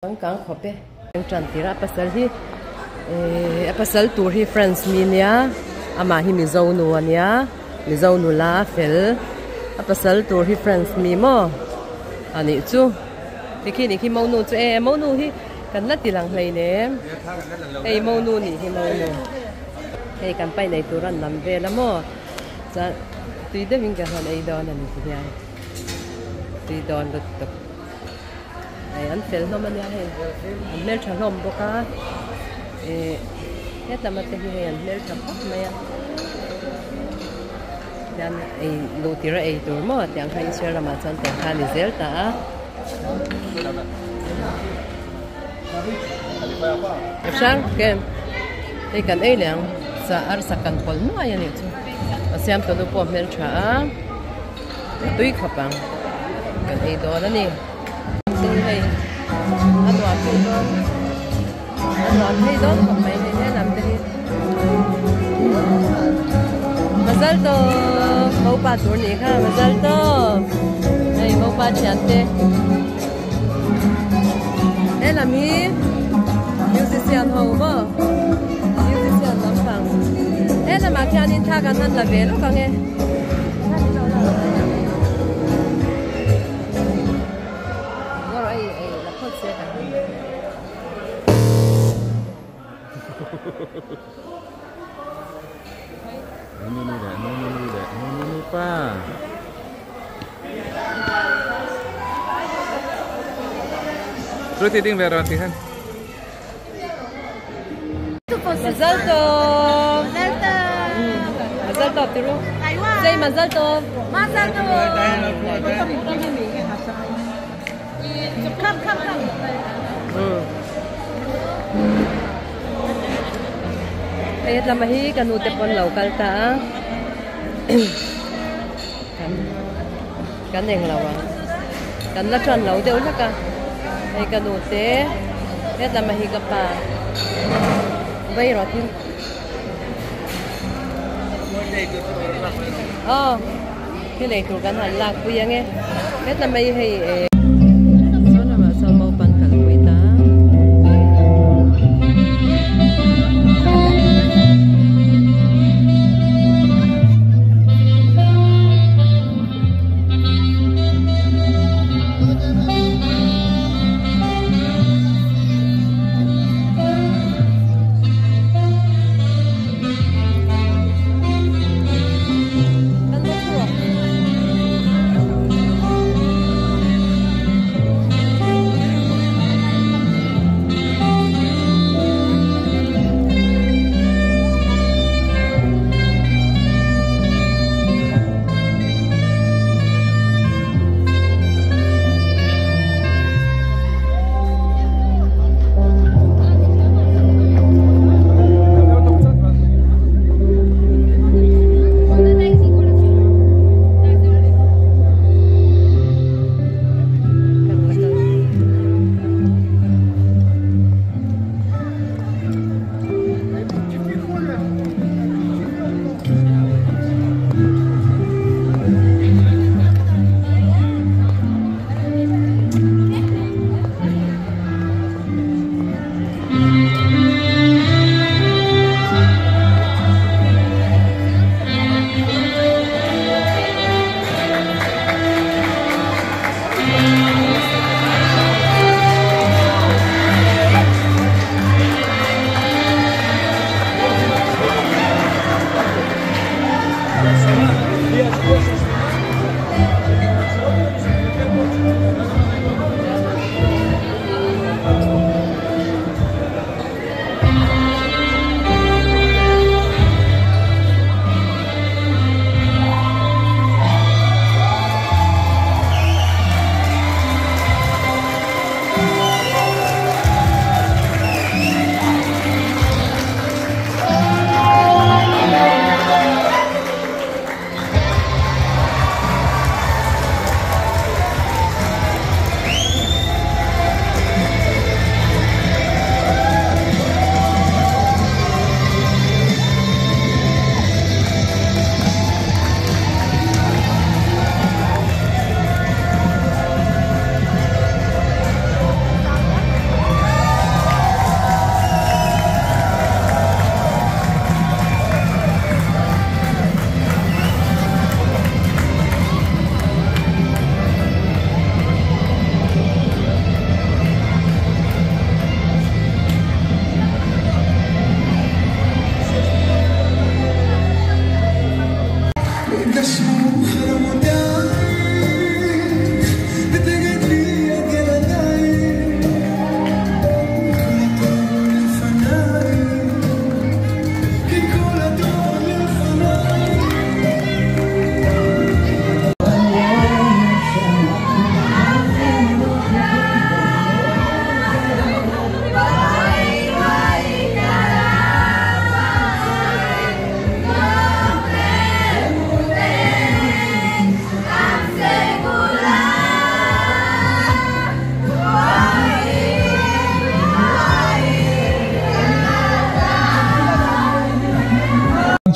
Changkang khawp e. Eng tan tir a pasal hi eh a pasal tur hi France mi nia amah hi Mizo nu a nia Mizo nula fel a pasal tur hi France mi maw a nih chu tikhi nih khi monu chu e monu hi kan la ti lang hleinem hei monu nih hi monu hei kan pai nei tur an lam vel a maw chuan tui deuhin kan han ei dawn a ni ti hian tui dawn lutuk. Hei an fel hlawm ania hei an hmeltha hlawm bawk a ih hetlama te hi hei an hmeltha khawp mai a tian ei luh tir a ei tur maw tiang kha Israel ramah chuan tiang kha a ni zel ta a. Hrang kem hei kan ei leh ang sa arsa kan pawlh nuai a nih chu a siam tunu pawh a hmeltha a. Tui khawp ang kan ei dawn a ni. Tin hei a nuam phei dawn a nuam phei dawn khawp mai hei he lam te hi. Mazal tawp mopa tur nih kha mazal tawp hei mopa thian te he lam hi musician ho maw musician lampang he lamah khianin thla kan han la ve lawk ang e. Ruti ding ve rawh ti khan. Mazal tov. Mazal tov. Mazal tov tiru. Say mazal tov. Mazal tov. Come come come. Hei hetlama hi ka nu te pawn lo kal ta a. Kan kan englo ang. Kan la tan lo deuh hlek a. Hei ka nu te hetlama hi ka pa vei rawh thil. Aw thil ei tur kan han lak pui ange hetlama hi hei eh. Saw lamah sawn naupang kalpui ta.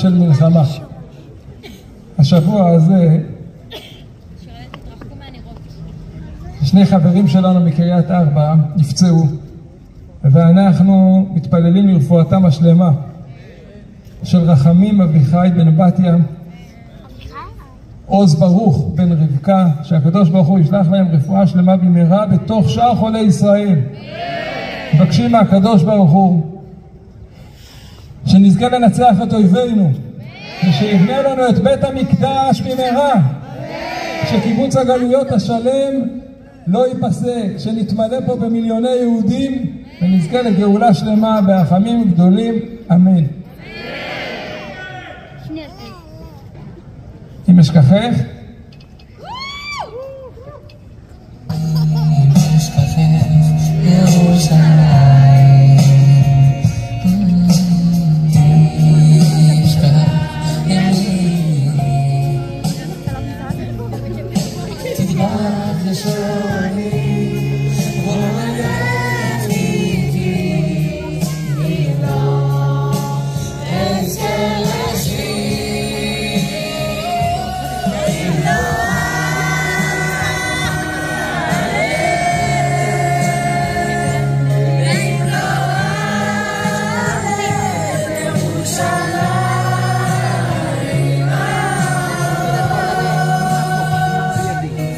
של מלחמה. השבוע הזה שני חברים שלנו מקריית ארבע נפצעו, ואנחנו מתפללים לרפואתם השלמה של רחמים אביחי בן בתיה, עוז ברוך בן רבקה, שהקדוש ברוך הוא ישלח להם רפואה שלמה במהרה בתוך שאר חולי ישראל. מבקשים מהקדוש ברוך הוא שנזכה לנצח את אויבינו, ושיבנה לנו את בית המקדש במהרה, שקיבוץ הגלויות השלם לא ייפסק, שנתמלא פה במיליוני יהודים ונזכה לגאולה שלמה ברחמים גדולים, אמן. אם אשכחך אם אשכחך ירושלים, תשכח ימיני, תדבק לשוני, רועדת איתי, אם לא אזכה לשיר, אם לא אעלה, אם לא אעלה לירושלים,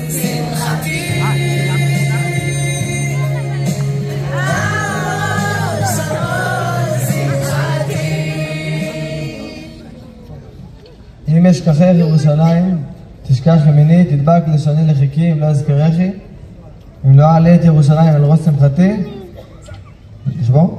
שמחתי, שמחתי. אם אשכחך ירושלים, תשכח ימיני, תדבק לשוני לחיקי, אם לא אזכרכי, אם לא אעלה את ירושלים על ראש שמחתי, לשבור?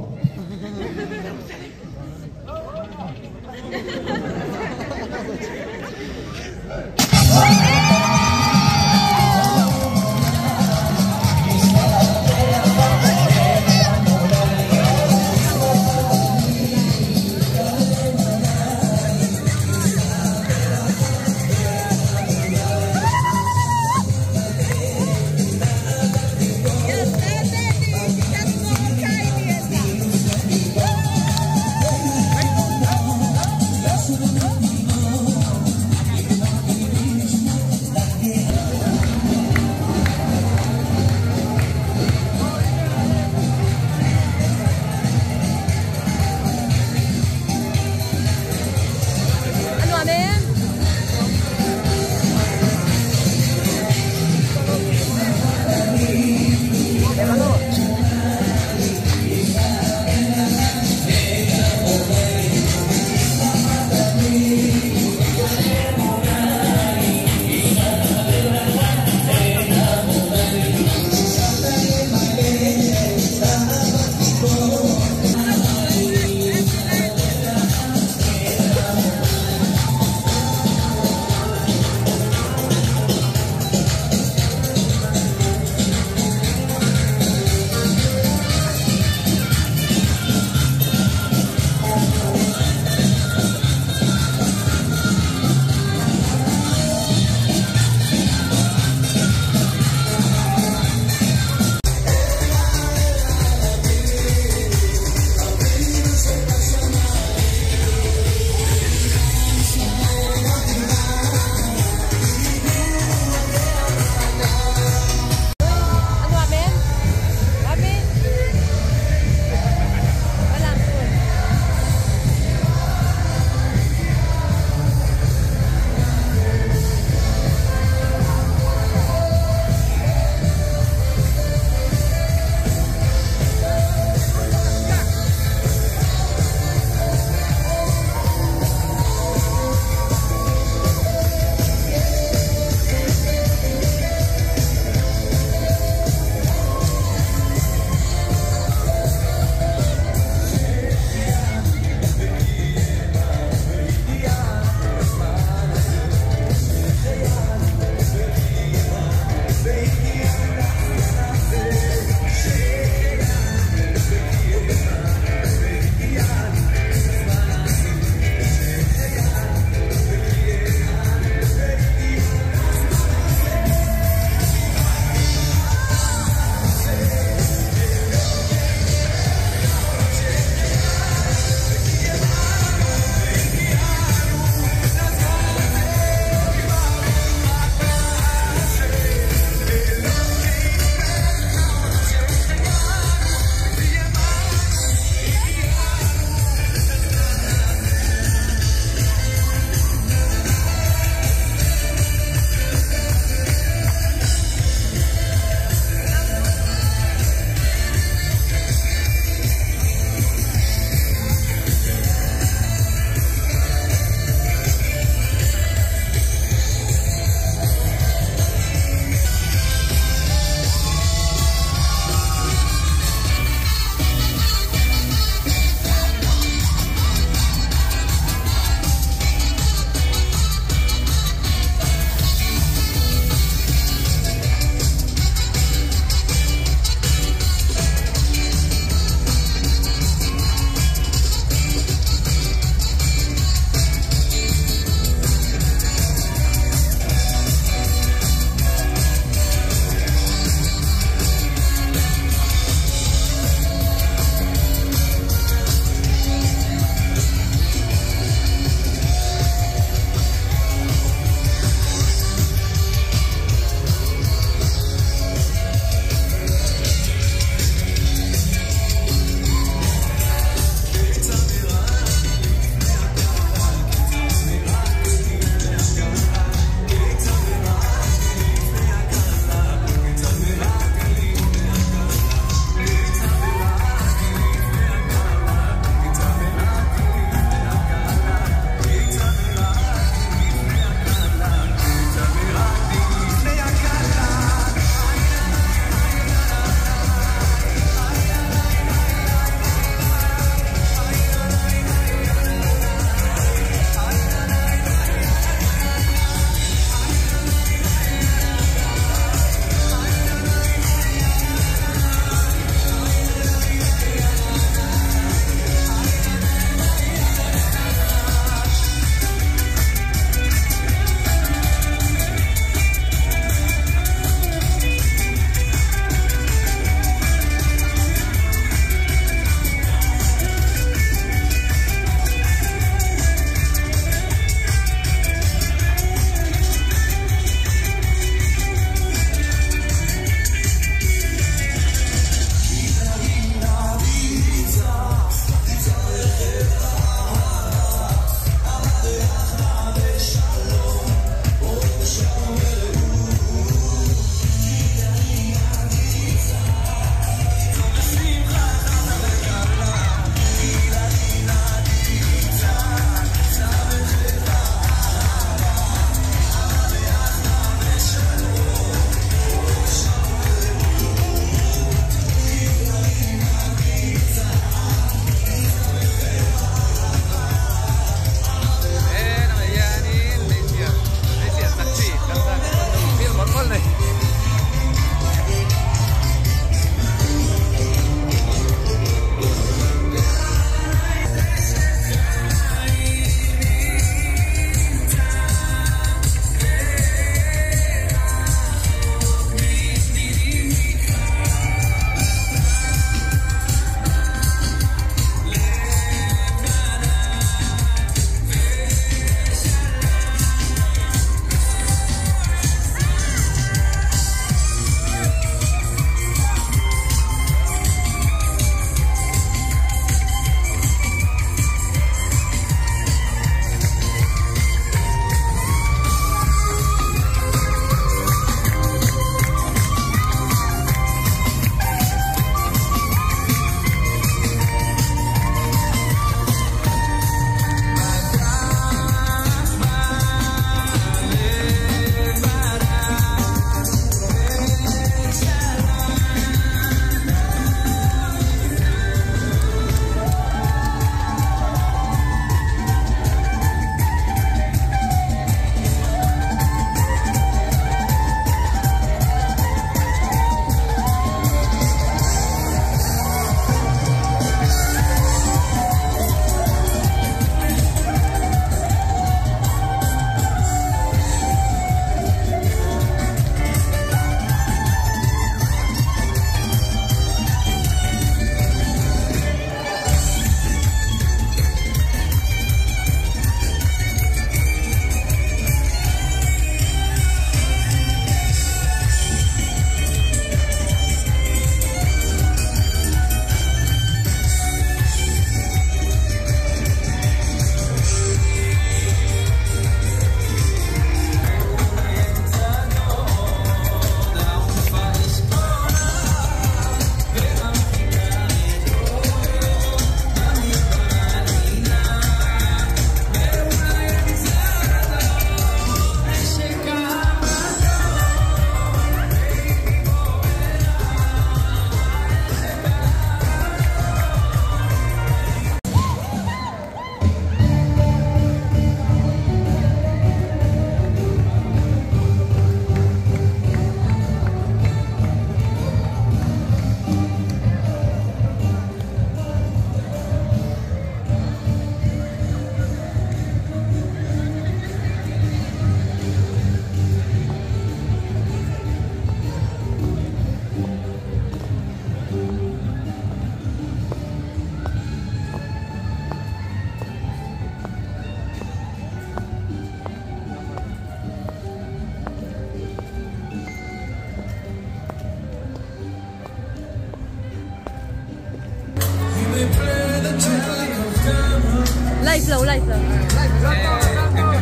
Live lo live lo.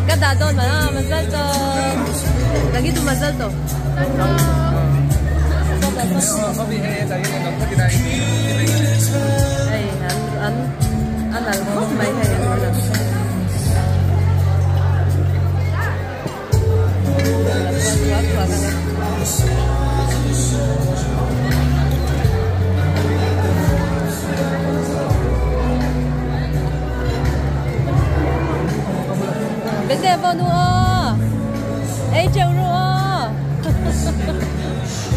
Ka dah dawn ma Mazal tov. Tagidu Mazal tov. Hei an an an al khawp mai hei an lo. Bete vô nu o. Ei cheu ru o.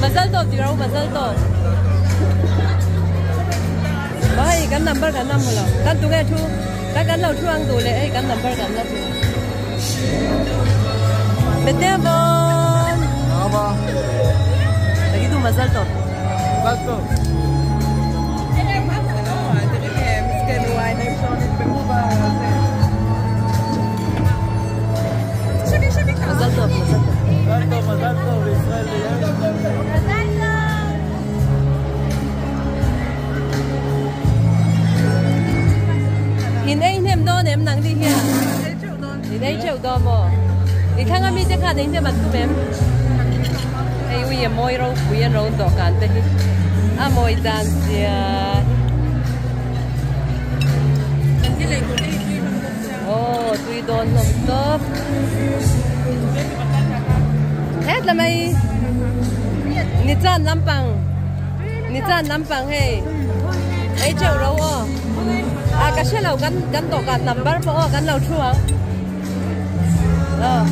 Mazal tov ti ro mazal tov. Ba hei kan number kan nam lo. Kan tu nge thu. Kan kan lo thu ang tu le ei kan number kan la thu. Bete von. תגידו מזל טוב. מזל טוב. מזל טוב, מזל טוב. מזל טוב, מזל טוב, ישראל In ei hnem dawn em nang ni hian? In ei teuh dawn maw? I thlang ami te khan ei hnem an tum em? Hei ui a mawi ropui an ro dawhkan te hi a mawi dan zia hi. Aw tui dawn hlawm tawp. Het la mai ni chan lampang ni chan lampang hei ei teuh ro aw. A ka hre lo kan kan dawhkan number pawh aw kan lo thu ang. Aw.